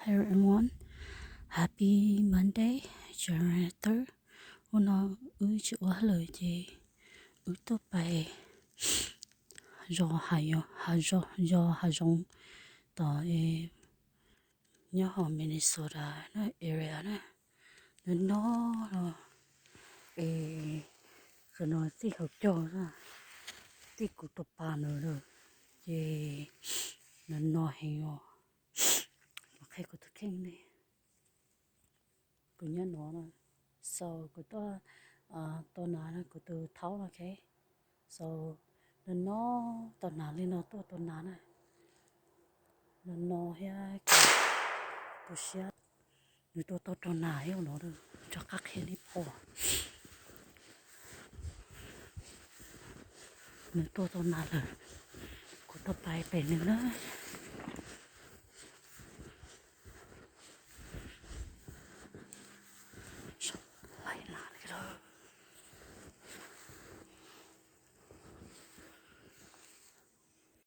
Hello everyone, happy Monday, January third. Hnub no wb tsis ua hauj lwm ces wb tuaj pais zov hav zoov, zov hav zoov tom nyob hauv Minnesota na, area na. Nws no los es qhov no txij hauv caug na, txij kuv tus pas ntawd lawm, ces nws no heev os. Qhia kuv tus kheej ne, kuv nyob no na, so kuv tuaj tua nas no, kuv tus thaub no, so nws no tua nas li no, tuaj tua nas na, nws no thiab, tu siab. Nws tua tau rau nas ib no, rov qab qhia nej pom. Nws tua tau nas lawm, kuv tuaj pais pem nws na.